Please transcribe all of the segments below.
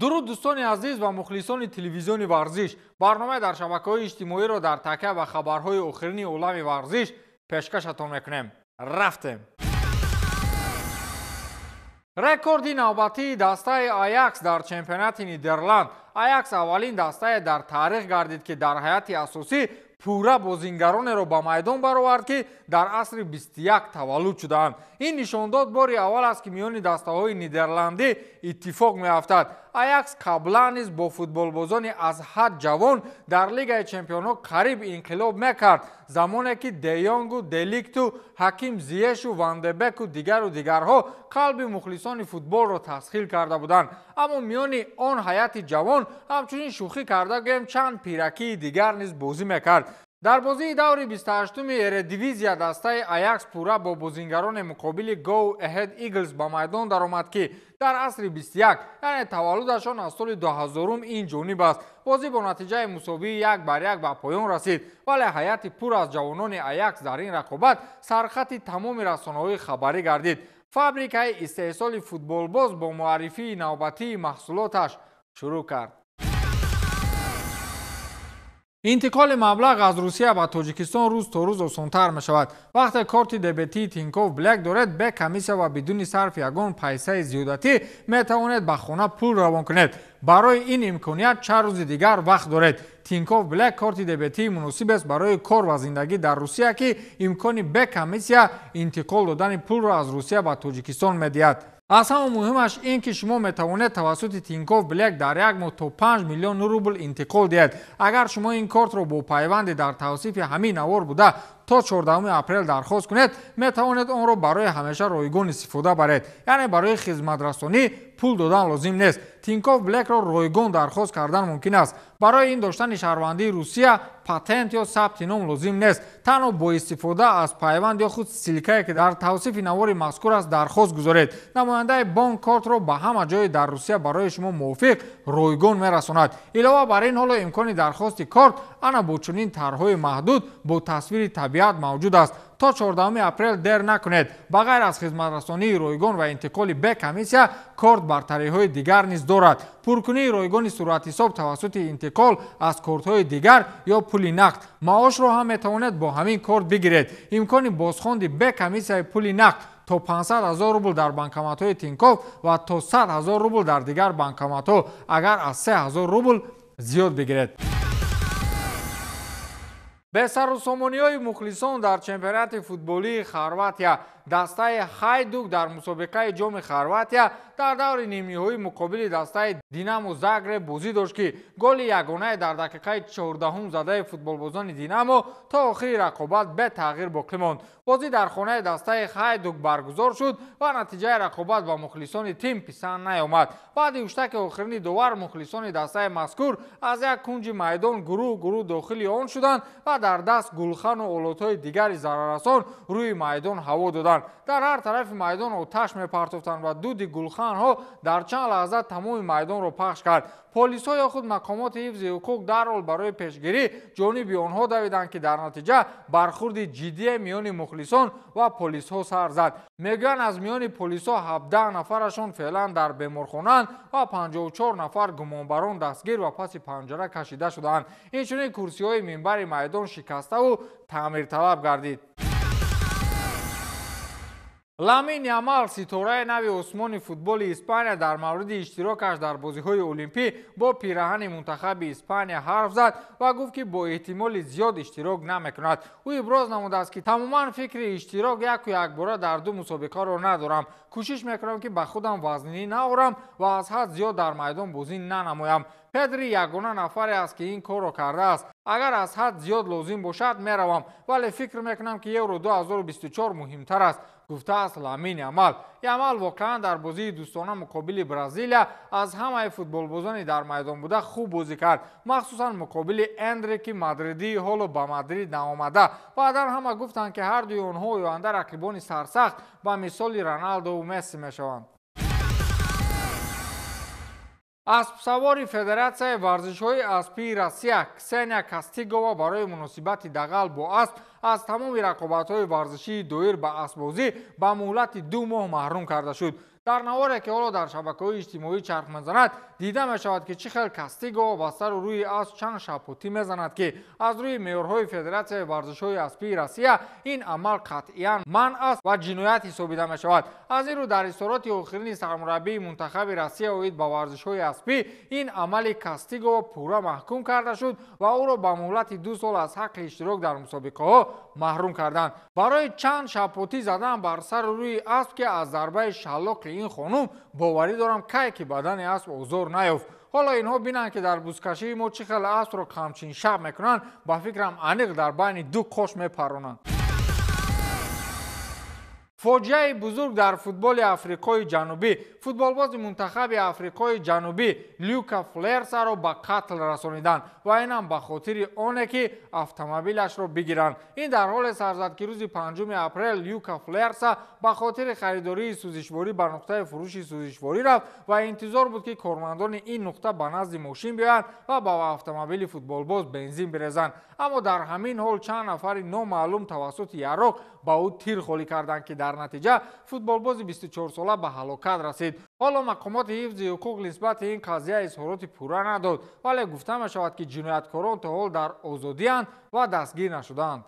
Дуруд, дӯстони азиз ва мухлисони телевизиони варзиш. Барномаи дар шабакаҳои иҷтимоиро дар такя ба хабарҳои охирини олами варзиш пешкашатон мекунем. Рафтем. Рекорди навбатии дастаи Аякс дар чемпионати Нидерланд. Аякс аввалин дастае дар таърих гардид, ки дар ҳайати асосӣ пурра бозингаронеро ба майдон баровард, ки дар асри 21 таваллуд шудаанд. Ин нишондод бори аввал аст, ки миёни дастаҳои нидерландӣ иттифоқ меафтад. Аякс қаблан низ бо футболбозони аз ҳад ҷавон дар Лигаи чемпионҳо қариб инқилоб мекард, замоне ки Деёнгу, Деликту, Ҳаким Зиешу, Вандебеку, дигару дигарҳо қалби мухлисони футболро тасхил карда буданд. Аммо миёни он ҳайати ҷавон ҳамчунин, шӯхӣ карда гӯем, чанд пиракии дигар низ бозӣ мекард. Дар бозии даври 28-уми Эредивизия дастаи Аякс пурра бо бозингарони муқобили Go Ahead Eagles ба майдон даромад, ки дар асри 21, яъне таваллудашон аз соли 2000 ин ҷониб аст. Бозӣ бо натиҷаи мусовии 1-1 ба поён расид, вале ҳайати пур аз ҷавонони Аякс дар ин рақобат сархати тамоми расонаҳои хабарӣ гардид. Фабрикаи истеҳсоли футболбоз бо муаррифии навбатии маҳсулоташ шурӯъ кард. Интиқоли маблағ аз Русия ба Тоҷикистон рӯз то рӯз осонтар мешавад. Вақте корти дебетии Тинькофф Блэк доред, бе комиссия ва бидуни сарфи ягон пайсаи зиёдатӣ метавонед ба хона пул равон кунед. Барои ин имконият чанд рӯзи дигар вақт доред. Тинькофф Блэк корти дебетии муносибест барои кор ва зиндагӣ дар Русия, ки имкони бе комиссия интиқол додани пулро аз Русия ба Тоҷикистон медиҳад. Аз ҳама муҳимаш ин, ки шумо метавонед тавассути Тинькофф Блэк дар як моҳ то 5 миллион рубл интиқол диҳед. Агар шумо ин кортро бо пайванде дар тавсифи ҳамин навор буда то 14 апрел дархост кунед, метавонед онро барои ҳамеша ройгон истифода баред, яъне барои хизматрасонӣ пул додан лозим нест. Тинькофф Блекро ройгон дархост кардан мумкин аст. Барои ин доштани шаҳрвандии Русия, патент ё сабти ном лозим нест. Танҳо бо истифода аз пайванд ё худ ссылка е, ки дар тавсифи навори мазкур аст, дархост гузоред. Намояндаи бонк кортро ба ҳама ҷое дар Русия барои шумо мувофиқ ройгон мерасонад. Илова бар ин, ҳоло имкони дархости корт ана бо чунин тарҳҳои маҳдуд бо тасвири табиат мавҷуд аст. То 14 апрел дер накунед. Ба ғайр аз хизматрасонии ройгон ва интиқоли бе комиссия, корт бартариҳои дигар низ дорад: пуркунии ройгони суратҳисоб тавассути интиқол аз кортҳои дигар ё пули нақд, маошро ҳам метавонед бо ҳамин корт бигиред, имкони бозхонди бе комиссияи пули нақд то 500 ҳазор рубл дар банкоматҳои Тинькофф ва то 100 ҳазор рубл дар дигар банкоматҳо, агар аз 3 ҳазор рубл зиёд бигиред. Бесарусомониҳои мухлисон дар чемпионати футболии Хорватия. Дастаи Хайдук дар мусобиқаи Ҷоми Хорватия дар даври нимниҳоӣ муқобили дастаи Динамо Загреб бозӣ дошт, ки голи ягонае дар дақиқаи 14-ум задаи футболбозони Динамо то охири рақобат бетағйир боқӣ монд. Бозӣ дар хонаи дастаи Хайдук баргузор шуд ва натиҷаи рақобат ба мухлисони тим писанд наёмад. Баъди ҳуштаки охирини довар мухлисони дастаи мазкур аз як кунҷи майдон гурӯҳ гурӯҳ дохили он шуданд ва дар даст гулхану олотҳои дигари зараррасон рӯи майдон ҳаво доданд. Дар ҳар тарафи майдон оташ мепартофтанд ва дуди гулханҳо дар чанд лаҳза тамоми майдонро пахш кард. Полисҳо ё худ мақомоти ҳифзи ҳуқуқ дарҳол барои пешгирӣ ҷониби онҳо давиданд, ки дар натиҷа бархурди ҷиддие миёни мухлисон ва полисҳо сар зад. Мегӯянд, аз миёни полисҳо 17 нафарашон феълан дар беморхонаанд ва 54 нафар гумонбарон дастгир ва паси панҷара кашида шудаанд. Инчунин курсиҳои минбари майдон шикаставу таъмирталаб гардид. Ламин Ямал, ситораи нави осмони футболи Испания, дар мавриди иштирокаш дар бозиҳои олимпӣ бо пираҳани мунтахаби Испания ҳарф зад ва гуфт, ки бо эҳтимоли зиёд иштирок намекунад. Ӯ иброз намудааст, ки тамоман фикри иштирок яку якбора дар ду мусобиқаро надорам. Кӯшиш мекунам, ки ба худам вазнинӣ наорам ва аз ҳад зиёд дар майдон бозӣ нанамоям. Педри ягона нафаре аст, ки ин корро кардааст. Агар аз ҳад зиёд лозим бошад, меравам, вале фикр мекунам, ки Евро 2024 муҳимтар аст, гуфтааст Ламин Ямал. Ямал воқеан дар бозии дӯстона муқобили Бразилия аз ҳамаи футболбозони дар майдон буда хуб бозӣ кард, махсусан муқобили Эндрики мадридии ҳоло ба Мадрид наомада. Баъдан ҳама гуфтанд, ки ҳардуи онҳо оянда рақибони сарсахт ба мисоли Роналдову Месси мешаванд. Аспсавори Федератсияи варзишҳои аспии Россия Ксения Кастигова барои муносибати дағал бо асп Аз тамоми рақобатҳои варзишии доир ба аспбозӣ ба муҳлати 2 моҳ маҳрум карда шуд. Дар наворе ки ҳоло дар шабакаҳои иҷтимоӣ чарх мезанад, дида мешавад, ки чӣ хел Кастигова ба сару рӯи асп чанд шапотӣ мезанад, ки аз рӯи меъёрҳои Федератсияи варзишҳои аспии Россия ин амал қатъиян манъ аст ва ҷиноят ҳисобида мешавад. Аз ин рӯ дар изҳороти охирини сармураббии мунтахаби Россия оид ба варзишҳои аспӣ ин амали Кастигова пурра маҳкум карда шуд ва ӯро ба муҳлати 2 сол аз ҳаққи иштирок дар мусобиқаҳо маҳрум карданд. Барои чанд шапотӣ задан бар сару рӯи асп, ки аз зарбаи шаллоқи ин хонум боварӣ дорам, кай ки бадани асп озор наёфт. Ҳоло инҳо бинанд, ки дар бузкашии мо чӣ хел аспро камчин шаб мекунанд, ба фикрам аниқ дар байни 2 қош мепаронанд. Фоҷиаи бузург дар футболи Африқои Ҷанубӣ. Футболбози мунтахаби Африқои Ҷанубӣ Люка Флерсаро ба қатл расониданд ва инам ба хотири оне, ки автомобилашро бигиранд. Ин дар ҳоле сар зад, ки рӯзи 5 апрел Люка Флерса ба хотири харидории сӯзишворӣ ба нуқтаи фурӯши сӯзишворӣ рафт ва интизор буд, ки кормандони ин нуқта ба назди мошин биёянд ва ба автомобили футболбоз бензин бирезанд. Аммо дар ҳамин ҳол чанд нафари номаълум тавассути яроқ ба ӯ тир холӣ карданд, ки дар натиҷа футболбози 24-сола ба ҳалокат расид. Ҳоло мақомоти ҳифзи ҳуқуқ нисбати ин қазия изҳороти пурра надод, вале гуфта мешавад, ки ҷинояткорон то ҳол дар озодиянд ва дастгир нашуданд.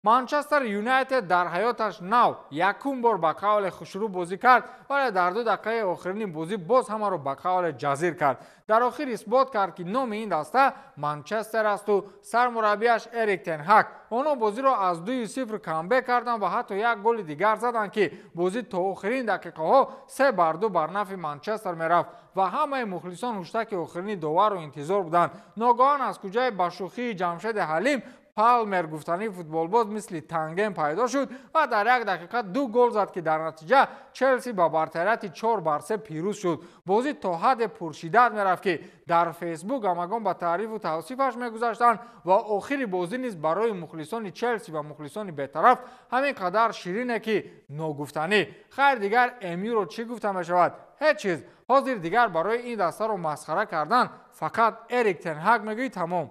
Манчестер Юнайтед дар ҳаёташ нав якум бор ба қавле хушрӯ бозӣ кард, вале дар 2 дақиқаи охирини бозӣ боз ҳамаро ба қавле ҷазир кард. Дар охир исбот кард, ки номи ин даста Манчестер асту сармураббиаш Эрик тен Ҳак. Онҳо бозиро аз 2-0 камбек карданд ва ҳатто як голи дигар заданд, ки бозӣ то охирин дақиқаҳо 3-2 бар нафи Манчестер мерафт ва ҳамаи мухлисон ҳуштаки охирини доварро интизор буданд. Ногаҳон аз куҷои ба шӯхии Ҷамшеди Ҳалим Палмер гуфтании футболбоз мисли танген пайдо шуд ва дар 1 дақиқа 2 гол зад, ки дар натиҷа Челси ба бартарияти 4-3 пирӯз шуд. Бозӣ то ҳадде пуршиддат мерафт, ки дар Фейсбук ҳамагон ба таърифу тавсифаш мегузаштанд ва охири бозӣ низ барои мухлисони Челси ва мухлисони бетараф ҳамин қадар ширине, ки ногуфтанӣ. Хайр, дигар МЮ-ро чӣ гуфта мешавад? Ҳеҷ чиз. Ҳозир дигар барои ин дастаро масхара кардан фақат Эрик тен Ҳак мегӯӣ тамом.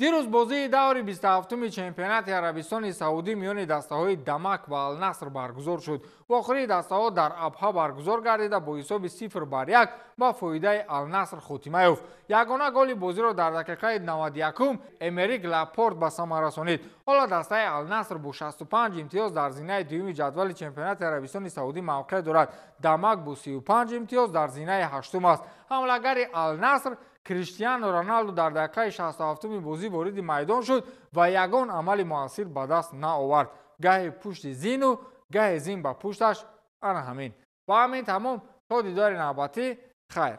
Дирӯз бозии даври 27-уми чемпионати Арабистони Саудӣ миёни дастаҳои Дамак ва Алнаср баргузор шуд. Вохӯрии дастаҳо дар Абҳа баргузор гардида бо ҳисоби 0-1 ба фоидаи Алнаср хотима ёфт. Ягона голи бозиро дар дақиқаи 91 Эмерик Лапорт ба самар расонид. Ҳоло дастаи Алнаср бо 65 имтиёз дар зинаи дуюми ҷадвали чемпионати Арабистони Саудӣ мавқеъ дорад. Дамак бо 35 имтиёз дар зинаи ҳаштум аст. Ҳамлагари Алнаср Криштиану Роналду дар дақиқаи 67-уми бозӣ вориди майдон шуд ва ягон амали муассир ба даст наовард. Гаҳе пушти зину, гаҳе зин ба пушташ. Ана ҳамин. Ва ҳамин тамом. То дидори навбатӣ, хайр.